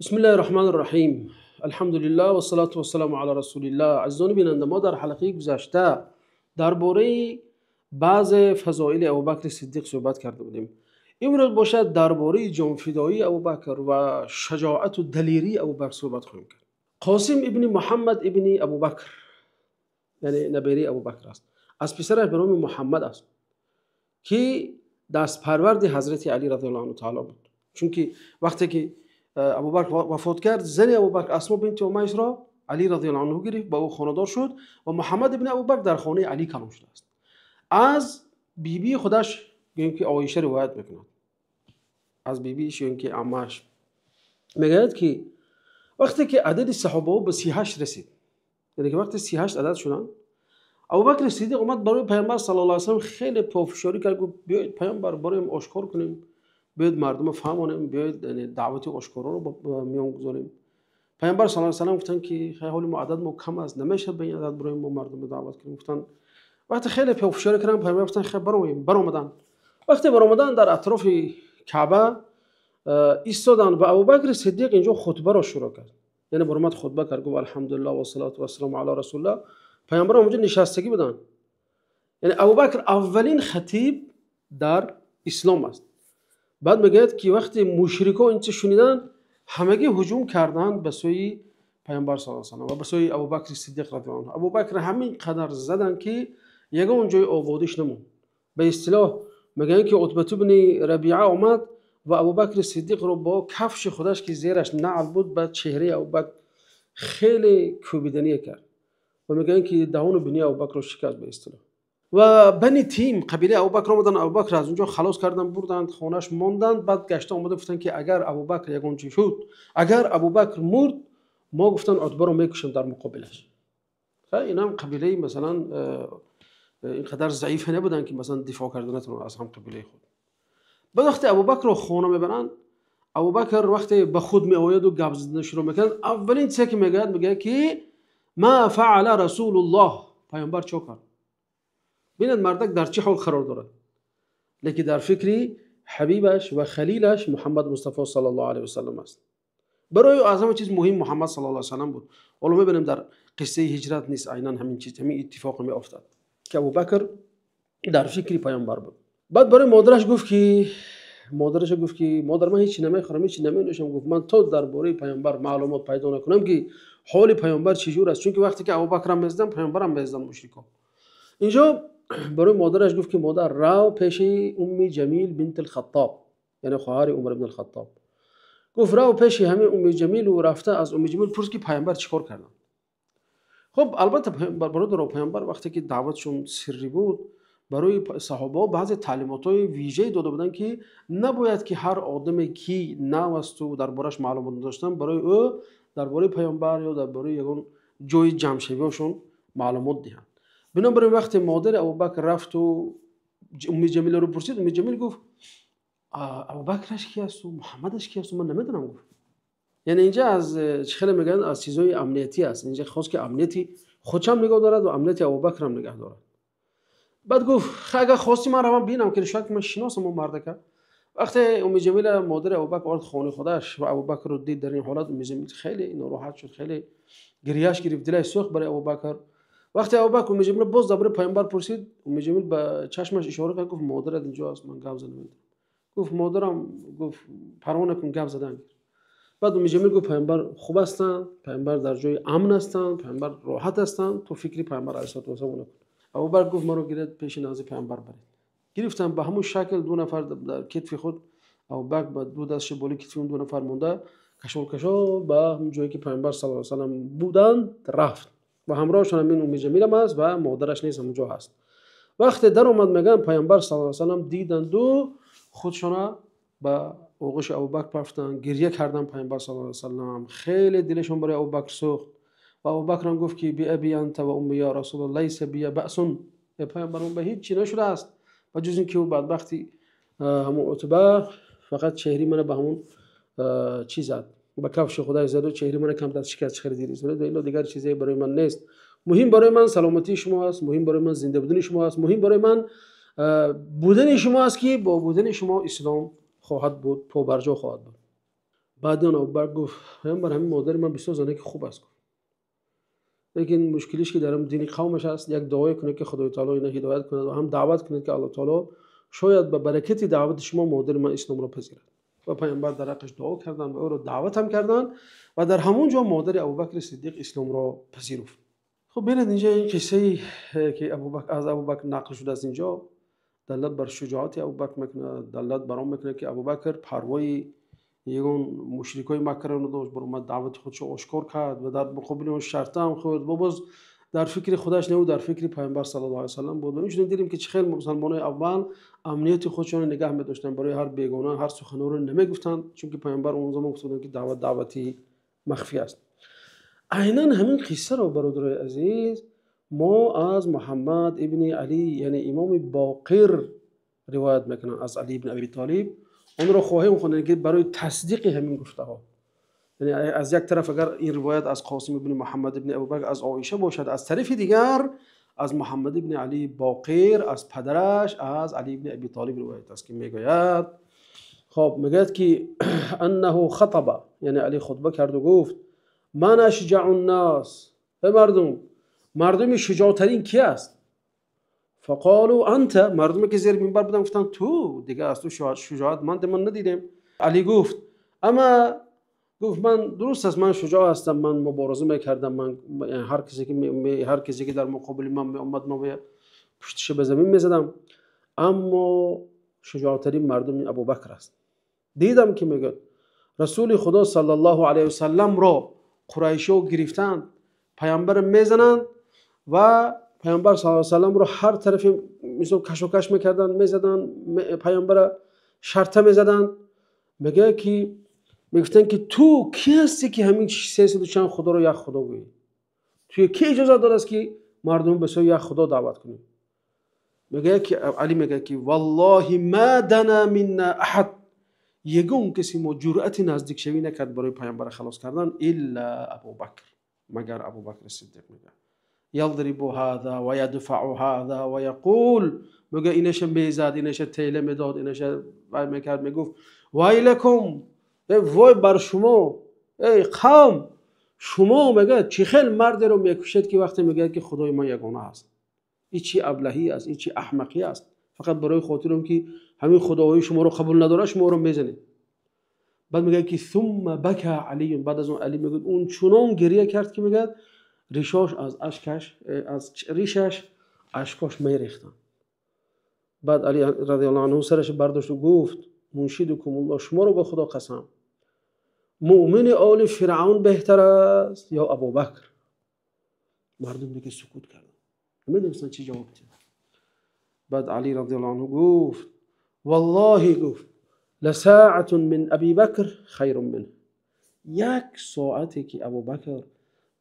Бисмиллаҳи раҳмони раҳим. Алҳамдулиллаҳ вассалоту вассаламу ало расулиллаҳ. Азизони бинанда, мо дар ҳалқаи гузашта дар бораи баъзе фазоили Абубакри Сиддиқ суҳбат карда будем. Имрӯз бошад дар бораи ҷонфидоии Абубакр ва шаҷоату далерии Абубакр суҳбат хоҳем кард. Қосим ибни Муҳаммад ибни Абубакр, яъне набераи Абубакр аст. Аз писараш ба номи Муҳаммад аст, ки дастпарварди ҳазрати Алӣ радиаллоҳу анҳу таъало буд. Чунки вақте ки Абубакр вафот кард, зани Абубакр Асмо бинти Умайсро Алӣ радиаллоҳу анҳу гирифт, ба ӯ хонадор шуд ва Муҳаммад ибни Абубакр дар хонаи Алӣ калон шудааст. Аз бибии худаш, гӯем ки Оиша, ривоят мекунад. Аз бибииш ё ин ки аммааш мегӯяд, ки вақте ки адади саҳобаҳо ба 38 расид, яъне ки вақте 38 адад шуданд, Абубакри Сиддиқ омад барои Пайғамбар саллаллоҳу алайҳи васаллам, хеле пофишорӣ кард, гуфт: биёед, Пайғамбар, бароем ошкор кунем, биёед мардумро фаҳмонем, биёед даъвати ошкороро миён гузорем. Пайғамбар саллаллоҳу алайҳи васаллам гуфтанд, ки ҳоли мо адад мо кам аст, намешавад ба ин адад барои мо мардумро даъват кунем. Гуфтанд, вақте хеле пофишорӣ карданд, Пайғамбар гуфтанд: хел, бароем. Баромаданд. Вақте баромаданд, дар атрофи Каъба истоданд ва Абубакри Сиддиқ инҷо хутбаро шурӯъ кард. Яъне баромад, хутба кард, гуфт: алҳамдулиллаҳ вассалоту вассаламу ало расулиллаҳ. Пайғамбар онҷо нишастагӣ буданд. Яъне Абубакр аввалин хатиб дар ислом аст. Баъд мегӯяд, ки вақте мушрикон ин чиз шуниданд, ҳамагӣ ҳуҷум карданд ба сӯи Пайғамбар саллаллоҳу алайҳи васаллам ва ба сӯи Абубакри Сиддиқ радиаллоҳу анҳу. Абубакр ҳамин қадар заданд, ки ягон ҷои ободиш намонд. Ба истилоҳ мегӯянд, ки Утбат ибни Рабиа омад ва Абубакри Сиддиқро бо кафши худаш, ки зераш наъл буд, ба чеҳраи Абубакр хеле кӯбидание кард ва мегӯянд, ки даҳону бинии Абубакрро шикаст, ба истилоҳ. Ва Бани Тим, қабилаи Абубакр, омаданд, Абубакр аз онҷо халос карданд, бурданд, хонааш монданд. Баъд гашта омада гуфтанд, ки агар Абубакр ягон чиз шуд, агар Абубакр мурд, мо, гуфтанд, Утбаро мекушем дар муқобилаш. Инам қабилаи масалан ин қадар заифе набуданд, ки масалан дифоъ карда натавонанд аз ҳам қабилаи худ. Баъд вақте Абубакрро хона мебаранд, Абубакр вақте ба худ меояду гап задан шурӯъ мекунад, аввалин чизе ки мегӯяд, мегӯяд, ки ма фаъала расулуллоҳ, Пайғамбар чо кард? Бинед, мардак дар чӣ ҳол қарор дорад, лекин дар фикри ҳабибаш ва халилаш Муҳаммад Мустафо саллаллоҳу алайҳи васаллам аст. Барои ӯ аз ҳама чиз муҳим Муҳаммад саллаллоҳу алайҳи васаллам буд. Ҳоло мебинем, дар қиссаи ҳиҷрат низ айнан ҳамин чиз, ҳамин иттифоқ меафтад, ки Абубакр дар фикри Пайғамбар буд. Баъд барои модараш гуфт, ки модараша гуфт, ки модар, ман ҳеҷ намехӯрам, ҳеҷ наменӯшам. Гуфт, ман то дар бораи Пайғамбар маълумот пайдо накунам, ки ҳоли Пайғамбар чӣ ҷур аст, чунки вақте ки Абубакрам мезадам, Пайғамбарам мезаданд мушрикон. Инҷо барои модараш гуфт, ки модар, рав пеши Умми Ҷамил бинт Алхаттоб, яъне хоҳари Умар ибн Алхаттоб. Гуфт, рав пеши ҳамин Умми Ҷамилу рафта аз Умми Ҷамил пурс, ки Пайғамбар чӣ кор карданд. Хуб, албатта, бародаро, Пайғамбар вақте ки даъватшон сиррӣ буд, барои саҳобаҳо баъзе таълимотҳои вижае дода буданд, ки набояд ки ҳар одаме, ки нав асту дар борааш маълумот надоштанд, барои ӯ дар бораи Пайғамбар ё дар бораи ягон ҷои ҷамъшавиҳошон маълумот диҳанд. Бинобар ин вақте модари Абубакр рафту Умми Ҷамиларо пурсид, Умми Ҷамил гуфт: Абубакраш ки асту Муҳаммадаш ки асту, ман намедонам, гуфт. Яъне инҷа аз чӣ хеле мегӯянд, аз чизҳои амниятӣ аст. Инҷа хост, ки амнияти худшам нигоҳ дорад ва амнияти Абубакрам нигоҳ дорад. Баъд гуфт: агар хости, ман равам бинам, ки шояд ман шиносам он мардака. Вақте Умми Ҷамила модари Абубакр овард хонаи худаш ва Абубакрро дид дар ин ҳолат, Умми Ҷамил хеле нороҳат шуд, хеле гирияш гирифт, дилаш сӯхт барои Абубакр. Вақте Абубакр Умми Ҷамила боз дар бораи Пайғамбар пурсид, Умми Ҷамил ба чашмаш ишора кард, гуфт: модарат инҷо аст, ман гап зада наметавонам. Гуфт: модарам, гуфт, парво накун, гап задан. Баъд Умми Ҷамил гуфт: Пайғамбар хуб ҳастанд, Пайғамбар дар ҷои амн ҳастанд, Пайғамбар роҳат ҳастанд, ту фикри Пайғамбар алайҳиссалоту вассалом накун. Абубакр гуфт: маро гиред, пеши назди Пайғамбар баред. Гирифтанд ба ҳамун шакл, ду нафар дар китфи худ, Абубакр ба ду дастши болои китфи он ду нафар монда, кашол кашол ба ҳамун ҷое ки Пайғамбар саллаллоҳу алайҳи васаллам буданд рафт ва ҳамроҳашон ҳамин Умми Ҷамилам аст ва модараш низ ҳамун ҷо ҳаст. Вақте даромад, мегӯянд, Пайғамбар саллаллоҳу алайҳи васаллам диданду худшона ба оғӯши Абубакр пафтанд, гирья карданд. Пайғамбар саллаллоҳу алайҳи васаллам хеле дилашон барои Абубакр сӯхт ва Абубакрам гуфт, ки биаби анта ва умми ё расулаллоҳ, лайса бия баъсун, э Пайғамбар, ба ҳеҷ чӣ нашудааст ба ҷуз ин ки ӯ бадбахти ҳамун Утба фақат чеҳраи мана ба ҳамун чӣ зад, ба кафши худаш заду чеҳраи мана камтар шикаст, чӣ дидӣ, ва илло дигар чизе барои ман нест. Муҳим барои ман саломатии шумо аст, муҳим барои ман зинда будани шумо аст, муҳим барои ман будани шумо аст, ки бо будани шумо ислом хоҳад буд, побарҷо хоҳад буд. Баъдан Абубакр гуфт: паёмбар, ҳамин модари ман бисёр занаки хуб аст, гуфт, лекин мушкилиш ки дар дини қавмаш аст. Як дуое кунед, ки Худои таоло ина ҳидоят кунад ва ҳам даъват кунед, ки Аллоҳ таоло шояд ба баракати даъвати шумо модари ман исломро пазирад. Ва паёмбар дар ҳаққаш дуо карданд ва ӯро даъват ҳам карданд ва дар ҳамон ҷо модари Абубакри Сиддиқ исломро пазируфт. Хуб, бинед, инҷо ин қиссае, ки аз Абубакр нақл шудааст, инҷо далолат бар шуҷоати Абубакр мекунад, далолат бар он мекунад, ки Абубакр парвои ягон мушрикои Маккаро надошт, баромад, даъвати худшо ошкор кард ва дар муқобили он шарта ҳам хӯрд ва боз дар фикри худаш не, дар фикри паёмбар саллаллоҳу алайҳи васаллам буд. Ва инчунин дидем, ки чӣ хел мусалмонои аввал амнияти худшонро нигаҳ медоштанд, барои ҳар бегона ҳар суханҳоро намегуфтанд, чунки паёмбар он замон гуфта буданд, ки даъват даъвати махфӣ аст. Айнан ҳамин қиссаро, бародарои азиз, мо аз Муҳаммад ибни Алӣ, яъне имоми Боқир, ривоят мекунанд аз Алӣ ибни Аби Толиб. Онро хоҳем хонд, ки барои тасдиқи ҳамин гуфтаҳо. Яъне аз як тараф агар ин ривоят аз Қосим ибни Муҳаммад ибни Абубакр аз Оиша бошад, аз тарафи дигар аз Муҳаммад ибни Алӣ Боқир аз падараш, аз Алӣ ибни Аби Толиб ривоят аст, ки мегӯяд, хоб, мегӯяд, ки аннаҳу хатаба, яъне Алӣ хутба карду гуфт: ман ашҷаъу ннас, эй мардум, мардуми шуҷоътарин ки аст? Фақолу анта. Мардуме, ки зери минбар буданд, гуфтанд: ту, дига аз ту шуҷоат ман надидем. Алӣ гуфт: ама, гуфт, ман дуруст аст, ман шуҷоъ ҳастам, ман мубориза мекардам, ман ҳар касе ки дар муқобили ман меомад, ман пуштиша ба замин мезадам, аммо шуҷоътарин мардуми Абубакр аст. Дидам, ки, мегӯяд, Расули Худо саллаллоҳу алайҳи васалламро қурайшиҳо гирифтанд, паямбарро мезананд ва паямбар саллаллоҳу салламро ҳар тарафи мисол кашокаш мекарданд, мезаданд, паямбара шарта мезаданд. Мегӯяд, ки мегуфтанд, ки ту кӣ ҳастӣ, ки ҳамин сесаду чанд худоро як худо гӯӣ? Туя кӣ иҷозат додааст, ки мардум ба сӯи як худо даъват кунӣ? Мегӯяд, ки Али мегӯяд, ки валлоҳи ма дана минна аҳад, ягон касе мо ҷуръати наздикшавӣ накард барои паямбара халос кардан, илла Абубакр, магар Абубакр Сиддиқ. Мегӯяд: ялдрибу ҳаза ва ядфау ҳаза ва яқул, мегӯяд, инаша мезад, инаша тела медод, инаша вай мекард, мегуфт: вайлакум, вой бар шумо, эй қавм, шумо, мегӯяд, чӣ хел мардеро мекушед, ки вақте мегӯяд, ки худои ман ягона аст? Ин чӣ аблаҳӣ аст, ин чӣ аҳмақӣ аст? Фақат барои хотири он ки ҳамин худоҳои шуморо қабул надорад, шуморо мезанед. Баъд мегӯяд, ки сумма бака Алиюн, баъд аз он Али, мегӯяд, он чунон гирия кард, ки, мегӯяд, ришош аз ашкаш, аз ришаш ашкош мерехтанд. Баъд Али радиаллоҳу анҳу сараша бардошту гуфт: уншидукумуллоҳ, шуморо ба Худо қасам, муъмини оли Фиръавн беҳтар аст ё Абубакр? Мардум дига сукут карданд, намедонистанд чӣ ҷавоб диҳанд. Баъд Али радиаллоҳу анҳу гуфт: валлоҳи, гуфт, ласаатун мин Аби Бакр хайрун минҳ, як соате ки Абубакр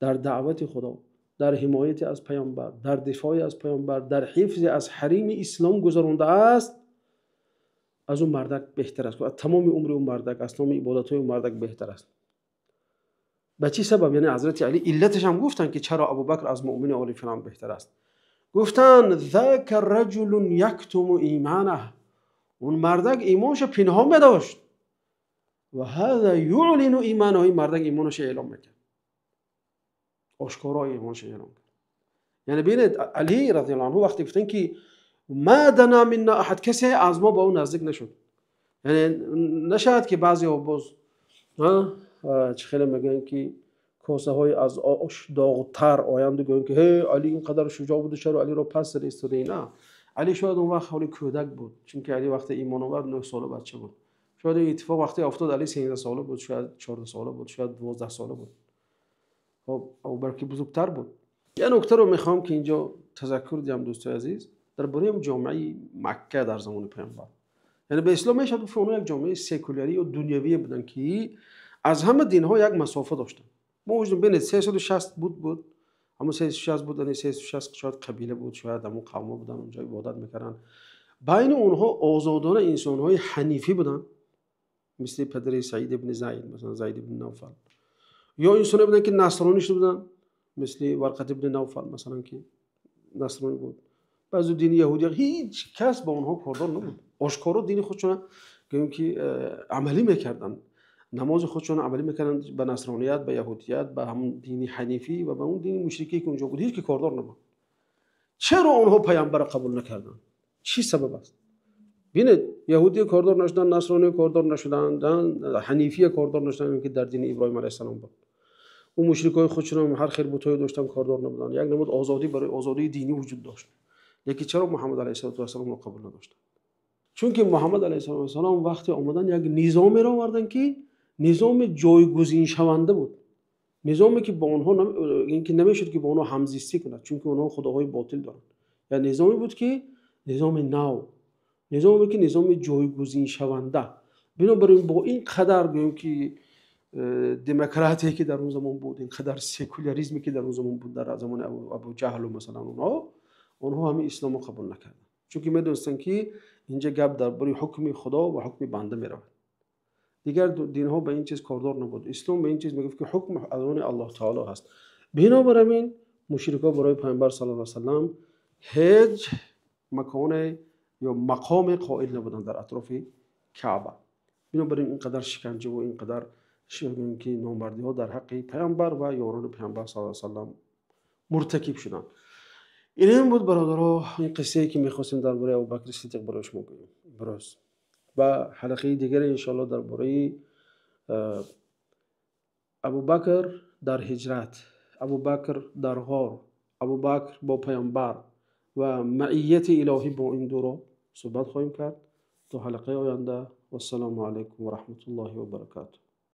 дар даъвати Худо, дар ҳимояти аз паёмбар, дар дифои аз паёмбар, дар ҳифзи аз ҳарими ислом гузарондааст, аз он мардак беҳтар аст, аз тамоми умри он мардак, аз тамоми ибодатҳои он мардак беҳтар аст. Ба чӣ сабаб? Яъне ҳазрати Али иллаташ ҳам гуфтанд, ки чаро Абубакр аз муъмини оли Фиръавн беҳтар аст. Гуфтанд: зака раҷулун яктуму иманаҳ, он мардак имонашо пинҳон медошт, ва ҳаза юълину иманаҳу, ин мардак имонашо эълом мекард, ошкоро имонашо эълом кард. Яъне бинед, Али радиаллоҳу анҳу вақте гуфтанд, ки ма дана минна аҳад, касе аз мо ба ӯ наздик нашуд, яъне нашавад, ки баъзеҳо боз чӣ хеле мегӯянд, ки косаҳои аз ош доғтар оянду гӯянд, ки ҳе, Али ин қадар шуҷоъ буду, чаро Алиро пас зада истодаи? На, Али шояд он вақт ҳоли кӯдак буд, чунки Али вақте имон овард, 9 сола бача буд. Шояд ин иттифоқ вақте афтод, Али 13 сола буд, шояд 14 сола буд, шояд 12 сола буд. Хоб, Абубакр бузургтар буд. Як нуктаро мехоҳам, ки инҷо тазаккур диҳам, дӯстои азиз, дар бораи ҷомеаи Макка дар замони паёмбар. Яъне ба ислом мешавад гуфт, онҳо як ҷомеаи секулярӣ ё дунявие буданд, ки аз ҳама динҳо як масофа доштанд. Мо вуҷудем, бинед, 360 буд, ҳамон 360 буд, яъне 360 шояд қабила буд, шояд ҳамон қавмҳо буданд, онҷо ибодат мекарданд. Байни онҳо озодона инсонҳои ҳанифӣ буданд, мисли падари Саид ибни Зайд, масалан Зайд ибни Навфал, ё инсоне буданд, ки насронӣ шуда буданд, мисли Варқат ибни Навфал, масалан, ки насронӣ буд. Баъзу дини яҳудия. Ҳеҷ кас ба онҳо кордор набуд, ошкоро дини худшона, гӯем ки, амалӣ мекарданд. Намози худшонро амалӣ мекарданд ба насроният, ба яҳудият, ба ҳамон дини ҳанифӣ ва ба он дини мушрикӣ, ки онҷо буд, ҳеҷ ки кордор набуд. Чаро онҳо паёмбарро қабул накарданд? Чӣ сабаб аст? Бинед, яҳудӣ кордор нашуданд, насронӣ кордор нашуданд, ҳанифия кордор нашуданд, ки дар дини Иброҳим алайҳиссалом буд. Он мушрикҳои худшон ҳар хел бутҳое доштанд, кордор набуданд. Як намуд озодӣ барои озодии динӣ вуҷуд дошт. Лекин чаро Муҳаммад алайҳиссалоту вассаломро қабул надоштанд? Чунки Муҳаммад алайҳиссалоту вассалом вақте омаданд, як низомеро оварданд, ки низоми ҷойгузиншаванда буд. Низоме ки бо онҳо ки намешуд ки бо онҳо ҳамзистӣ кунад, чунки онҳо худоҳои ботил доранд. Як низоме буд ки низоми нав, низоме ки низоми ҷойгузиншаванда. Бинобар ин бо ин қадар гӯем ки демократия ки дар он замон буд, ин қадар секуляризме ки дар он замон буд, дар замони Абу Ҷаҳл масалан, онҳо ҳамин исломро қабул накарданд. Чунки медонистанд ки инҷа гап дар бораи ҳукми Худо ва ҳукми банда меравад. Дигар динҳо ба ин чиз кордор набуд. Ислом ба ин чиз мегуфт ки ҳукм аз они Аллоҳ таоло ҳаст. Бинобар ҳамин мушрикҳо барои паёмбар саллаллоҳу алайҳи васаллам ҳеҷ маконе ё мақоме қоил набуданд дар атрофи Каъба. Бинобар ин инқадар шиканҷа ва инқадар ки номардиҳо дар ҳаққи паёмбар ва ёрони паёмбар саллаллоҳу алайҳи васаллам муртакиб шуданд. Ин буд, бародаро, ин қиссае ки мехостем дар бораи Абубакри Сиддиқ барои шумо гӯем имрӯз. Ва ҳалқаи дигаре иншоаллоҳ дар бораи Абубакр дар ҳиҷрат, Абубакр дар ғор, Абубакр бо паёмбар ва маияти илоҳӣ бо ин дуро суҳбат хоҳем кард. То ҳалқаи оянда, вассалому алайкум ва раҳматуллоҳи ва баракатуҳ.